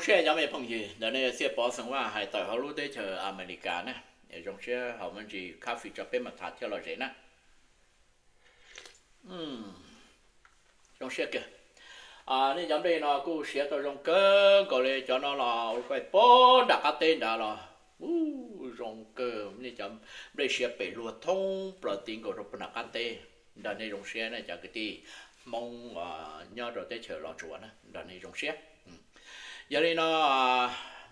Zoo siab cov me phooj ywg ntawm nej Txhiaj Pov xeem Vaj hais tawm hauv lub teb chaws Amelikas na. Zoo siab hauv me ntsis coffee tso peb mam tham thiaj lom zem na. Zoo siab kawg. Nej cov nplej no kuj siav tau zoo kawg nkaus li cov no los ua kuj poob nram qab teb nrad los. Ub, zoo kawg nej cov nplej siav pem luag thoob plaws ti nkaus rau poob nram qab teb. Nrog nej zoo siab na cov kwv tij Hmoob nyob rau teb chaws Los Tsuas na, nrog nej zoo siab. Yog li no,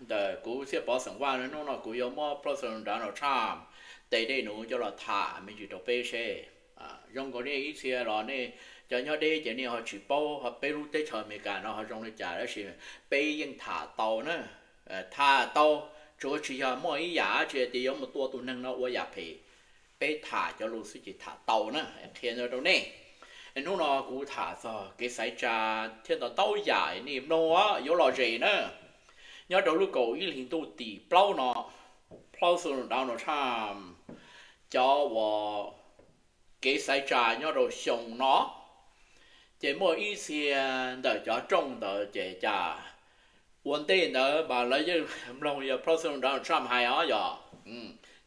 ntawm kuv Txhiaj Pov xeem Vaj hnub no kuv yuav muab President Donald Trump tes dej nuv coj los tham me ntsis rau peb seb. Zoo nkaus nej ib txhia los nej cov nyob deb ces nej ho tsis paub ho peb lub teb chaws Amelikas no ho zoo li cas tab sis peb yeej tham tau na. Tham tau, tsuas tsis yog muaj ib yam dab tsi tias yuav mus tua tus neeg no ua yam phem. Peb tham cov lus xwb ces tham tau na, qhia rau nej. Hnub no kuv tham txog kev xaiv tsa thiab ntau ntau yam nej mloog yuav lom zem na. Nyob rau lub kaum ib hlis ntuj tim plaub no, President Donald Trump cov uas kev xaiv tsa nyob rau xyoo no, ces muaj ib txhia ntawm cov rooj ntawd ces cas ua ntej ntawd mas lawv yeej mloog yog President Donald Trump hais os yog.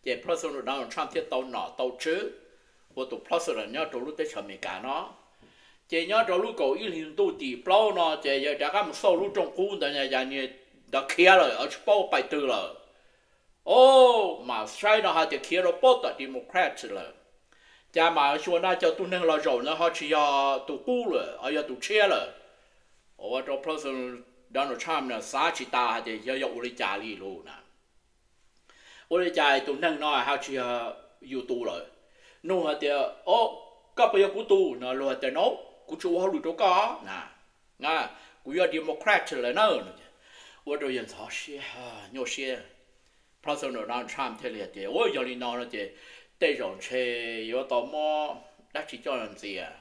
Ces President Donald Trump thiaj tau nom tau tswv ua tus President nyob rau lub teb chaws Amelikas no. Ces nyob rau lub kaum ib hlis ntuj tim plaub no ces yawg rov qab mus xauj lub rooj qub ntawd yog niag ntawd khiav lawm, tsis paub pais twg lawm. O, mas saib no hais tias khiav rau pob tom Democrat lawm. Cas mas xyuas no cov tus neeg los zaum ntawd ho tsis yog tus qub lawm, ho yog tus tshiab lawm. Ua rau President Donald Trump no xav tsis tas hais tias yog, yog ua li cas li lus na. Ua li cas tus neeg no ho tsis yog yus tus lawm? Nug hais tias, o, koj puas yog kuv tus no? Luag tias, no, kuv tsis ua hauj lwm rau koj na, kuv yog Democrat lawm na. Ua rau yawg ntxhov siab, nyuaj siab. President Donald Trump thiaj li hais tias, ua yog li no no ces tej zaum ntshe yuav tau muab dab tsi coj los ntxias.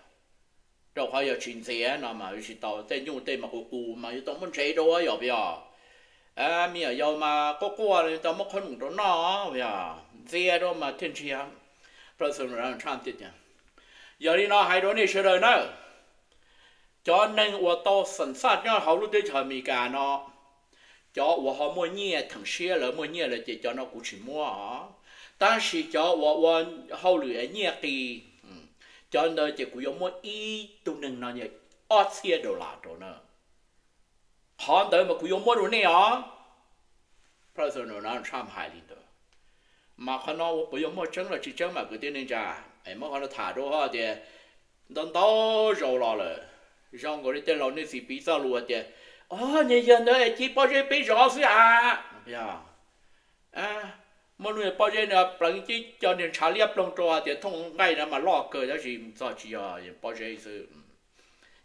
Rau qhov yog tsis ntxias no mas yuav tsis tau, tej nyuj tej mas qus qus mas yuav tau muab ntsev rau yom, puas yog? Me nyuam yaus mas quaj quaj yuav tau muab qhob noom rau noj, puas yog? Ntxias rau mas thiaj ntsiag. President Donald Trump thiaj tias, yog li no hais rau nej sawv daws na, cov neeg uas tau xam xaj nyob hauv lub teb chaws Amelikas no, cov uas ho muaj nyiaj theem siab lawv muaj nyiaj lawm ces cov no kuv tsis muab os. Tab sis cov uas ua hauj lwm nyiaj qis, cov ntawd ces kuv yuav muab ib tug neeg no ob txhiab dollar rau na. Qhov ntawd mas kuv yuav muab rau nej os. President Donald Trump hais li ntawd, mas qhov no puas yog muaj tseeb los tsis tseeb mas kwv tij neej tsa, es muab qhov no tham rau hais tias ntau ntau zaus los lawm, zoo nkaus li tej laus nej txiv piv txoj lus tias, o, niag yawg ntawd cia pob zeb peb zov xwb a. Muab lub pob zeb no pleev cib cov niag ntshav liab ploog rau hais tias thooj nqaij no mas loj kawg tab sis txog tsis yog pob zeb xwb.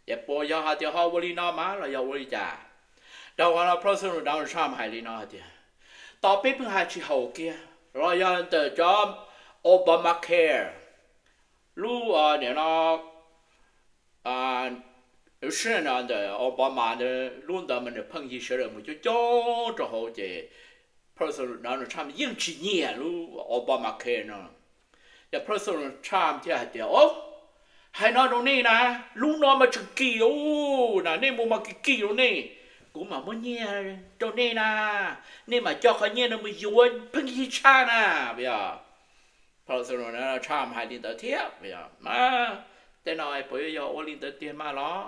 Ces puas yog hais tias ho ua li no mas los yog ua li cas? Dhau qhov no President Donald Trump hais li no hais tias, tos peb pheej hais tsis haum kiag los yog ntawm cov Obamacare, lub, nim no, lub sij hawm ntawm Obama ntawd lub ntawd mas nws pheej yig sawv daws mus coob coob rau hauv ces President Donald Trump yeej tsis nyiam lub Obamacare no. Ces President Trump thiaj hais tias, o, hais no rau nej na, lub no mas tseem kim lauj na, nej mus mas kim kim rau nej, kuv mam muab nyiaj rau nej na, nej mam coj qhov nyiaj no mus yuav pheej yig tshaj na, puas yog? President Trump hais li ntawd thiab, puas yog? Tej no puas yuav yog ua li ntawd tiag mas los?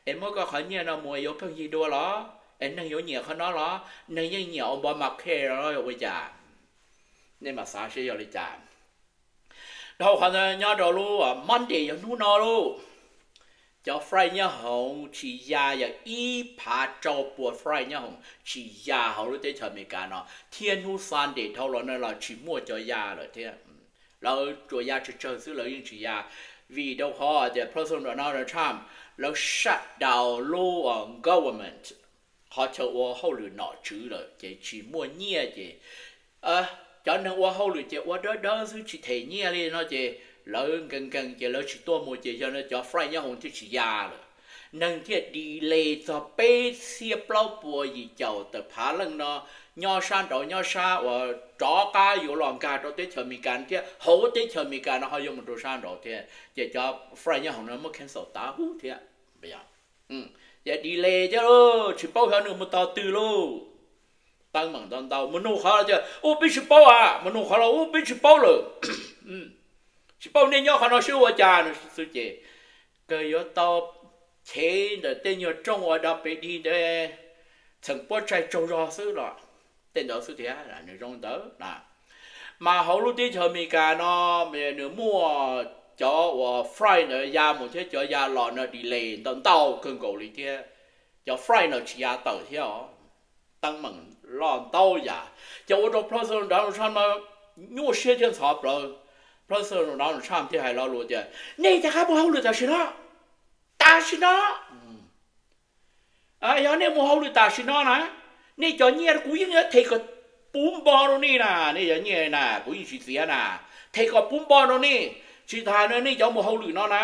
Es muab koj qhov nyiaj no mus yuav pheej yig dua los? Es neeg yuav nyiam qhov no los? Neeg yeej nyiam Obamacare los ua cas? Nej mam xav seb yog li cas. Dhau qhov ntawd nyob rau lub Monday yog hnub no lauj, cov flight nyob hoov tsis ya, yog ib phav rau pua flight nyob hoov tsis ya hauv lub teb chaws Amelikas no, thiab hnub Sunday dhau los no los tsis muaj cov ya lawm thiab. Lawv tsuas ya tsawg tsawg xwb, lawv yeej tsis ya, vim rau qhov tias President Donald Trump lawv shut down lub government, qhov chaw ua hauj lwm nom tswv lawm ces tsis muaj nyiaj ces cov neeg ua hauj lwm ces ua dawb dawb xwb tsis them nyiaj li no ces lawv nkees nkees ces lawv tsis tuaj mus ces yog cov flight nyob hoov thiaj tsis ya lawm. Neeg thiaj delay txog peb txhiab plaub puas yim caum tawm phav leej no nyob sab nraud nyob sab uas rov qab yuav los nkag rau teb chaws Amelikas thiab hauv teb chaws Amelikas no ho yuav mus rau sab nraud thiab ces cov flight nyob hoov no muab cancel tas huv thiab. Ces delay thiab lauj, tsis paub xyov nws mus tog twg lauj. Teeb meem ntau ntau, mus nug qhov tias ub peb tsis paub a, mus nug qhov los ub peb tsis paub lawm. Tsis paub nej nyob qhov no sib ua cas no xwb ces kawg yuav tau chev ntawm tej nyuag rooj uas dog pes dig ntawd txheem puab tsaig tsaug zog xwb los tej ntawd xwb thiab nws zoo ntawd na. Mas hauv lub teb chaws Amelikas no nws muaj cov uas flight ntawd ya mus thiab cov ya los no delay ntau ntau kawg nkaus li thiab. Cov flight no tsis ya tawm thiab os. Teeb meem loj ntau yam, ces ua rau President Donald Trump no nyuaj siab thiab ntxhov plawv. President Donald Trump thiaj hais lo lus tias nej rov qab mus hauj lwm tam sim no, tam sim no. Yog nej mus hauj lwm tam sim no na, nej cov nyiaj kuv yeej yuav them kom puv npo rau nej na, nej cov nyiaj na kuv yeej tsis txiav na, them kom puv npo rau nej. Tsis tas na nej cov mus hauj lwm no na,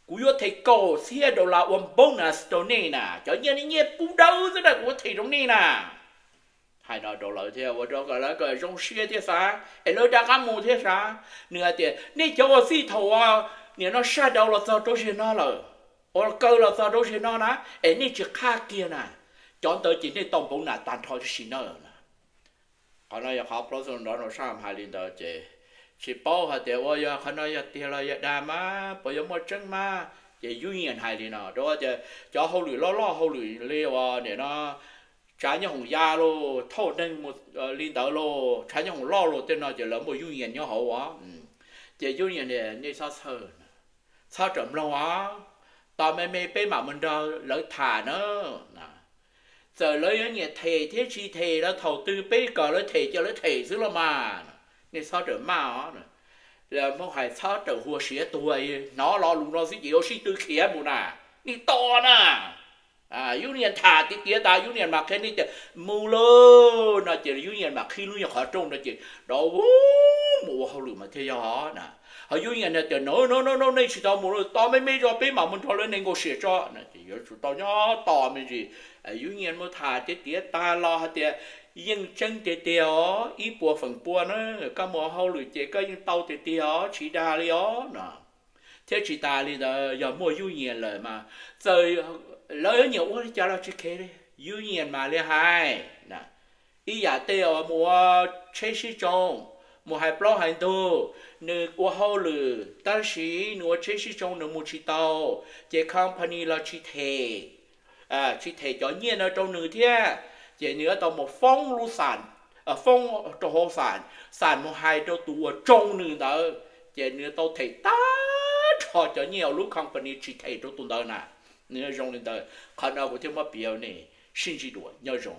kuv yuav them kaum txhiab dollar ua bonus rau nej na, cov nyiaj nej nyiaj puv dawb xwb na kuv yuav them rau nej na. Hais no rau lawv thiab ua rau kom lawv kom zoo siab thiab xav es lawv rov qab mus thiab xav. Nws hais tias nej cov uas txij thaum uas nim no shutdown los txog rau zaum no lawm, uas kaw los txog rau zaum no na, es nej tsis qhaj kiag na, cov ntawd ces nej tau bonus tag nrho tib si na. Qhov no yog qhov President Donald Trump hais li ntawd ces tsis paub hais tias ua yog qhov no yog tiag los yog dag mas puas yuav muaj tseeb mas. Ces union hais li no rau tias cov hauj lwm loj loj hauj lwm li uas nim no tshav nyooj hoom ya los thauj neeg mus li ntawd los tshav nyooj hoom loj los tej no ces lawv muaj union nyob hauv os. Ces union tias nej txhob txhawj, txhob rawm mloog os, tos me me peb mam mus nrog lawv tham na. Txawm lawv yuav nyiam them thiab tsis them los thaum twg peb kom lawv them ces lawv them xwb los mas, nej txhob rawm maj os. Hmoob hais txhob rawm hua siav tuag, hnov lo lus no xwb ces yuav sib tw khiav mus na, nej tos na. Union tham tiav tiav tas union mam qhia nej tias mus lauj no ces union mam qhib lub nyuag qhov rooj no ces rov mus ua hauj lwm mas thiaj yog na. Ho union tias no no no nej tsis tau mus, tos me me tso peb mam mus nrog lawv negotiate tso, ces yuav tsum tau nyob tos me ntsis. Union mus tham tiav tiav tas los hais tias yeej tseeb tiag tiag os, ib puas feem pua na, koj mus ua hauj lwm ces koj yeej tau tiag tiag os, tsis dag li os no. Thiab tsis tas li ntawd yog muaj union lawm mas txawm lawv nyiam ua li cas los tsis kheev li, union mam li hais. Ib yam tej uas mus ua tsheb sib tsoo, mus hais plaub hais ntug, nws ua hauj lwm tab sis nws ua tsheb sib tsoo nws mus tsis tau, ces company los tsis them, tsis them cov nyiaj no rau nws thiab, ces nws yuav tau mus foob lub xam, foob rau hauv xam, xam mus hais rau tus uas tsoo nws ntawd, ces nws tau them tag nrho cov nyiaj uas lub company tsis them rau tus ntawd na. Nws zoo li ntawd, qhov no kuv thiaj muab piav nej sib ntsib dua, nyob zoo.